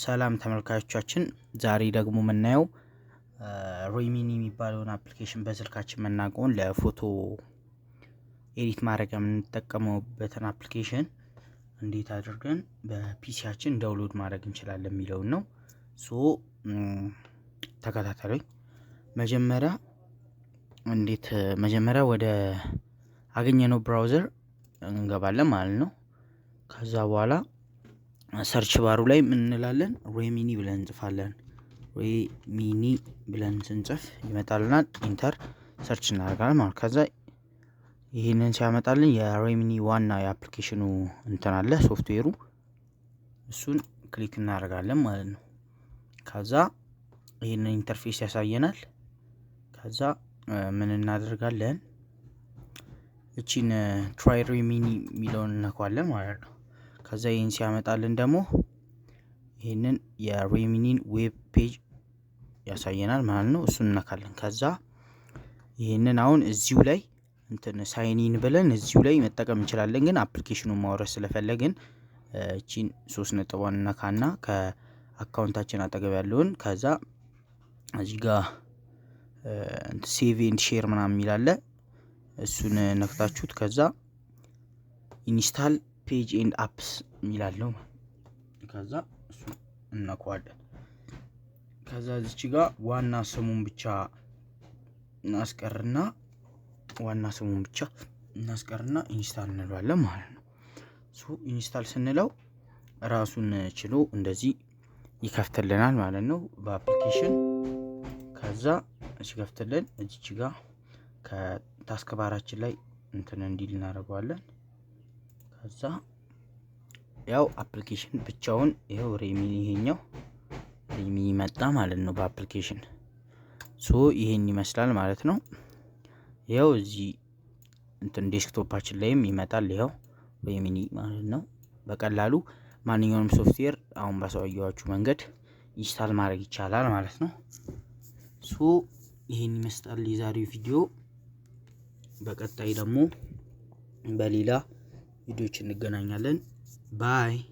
ሰላም ተመልካቾቻችን፣ ዛሬ ደግሞ የምናየው Remini የሚባለውን application፣ በስልካችን የምናውቀውን ለፎቶ edit ማድረግ የምንጠቀመውበትን application እንዴት አድርገን በ PC ያችን download ማድረግ እንችላለን የሚለውን ነው። So ተከታተሉኝ። መጀመሪያ ወደ አገኘነው browser እንገባለን ማለት ነው። ከዛ በኋላ search bar ኡ ላይ ምን እንላለን? Remini ብለን እንጽፋለን። Remini ብለን ስንጽፍ ይመጣልናል። Enter search እናደርጋለን ማለት። ከዛ ይህንን ሲያመጣልን የ Remini ዋና የ application ኑ እንትን አለ፣ ሶፍትዌሩ፣ እሱን click እናደርጋለን ማለት ነው። ከዛ ይህንን interface ያሳየናል። ከዛ ምን እናደርጋለን? እቺን try Remini የሚለውን እነኳለን ማለት ነው። ከዛ ይህን ሲያመጣልን ደግሞ ይህንን የ Remini ን web page ያሳየናል ማለት ነው። እሱን እነካለን። ከዛ ይህንን አሁን እዚሁ ላይ እንትን sign in ብለን እዚሁ ላይ መጠቀም እንችላለን። ግን application ኑን ማውረድ ስለፈለግን እቺን ሶስት ነጥቧን እነካና ከ account ኣችን አጠገብ ያለውን፣ ከዛ እዚህ ጋር save and share ምናምን የሚል አለ። እሱን ነክታችሁት ከዛ install page and apps የሚላለው፣ ከዛ እሱ እነካዋለን። ከዛ እዚች ጋር ዋና ስሙን ብቻ እናስቀርና install እንለዋለን ማለት ነው። So install ስንለው ራሱን ችሎ እንደዚህ ይከፍትልናል ማለት ነው በ application። ከዛ ሲከፍትልን እዚች ጋር ከ taskbar ኣችን ላይ እንትን እንዲል እናደርገዋለን። ከዛ ያው application ብቻውን ይኸው Remini፣ ይሄኛው Remini መጣ ማለት ነው በ application። So ይሄን ይመስላል ማለት ነው። ይኸው እዚህ እንትን desktop ኣችን ላይም ይመጣል። ይኸው Remini ማለት ነው። በቀላሉ ማንኛውንም ሶፍትዌር አሁን ባሳየኋችሁ መንገድ install ማድረግ ይቻላል ማለት ነው። So ይሄን ይመስላል የዛሬው ቪዲዮ። በቀጣይ ደግሞ በሌላ ቪዲዮዎች እንገናኛለን። Bye.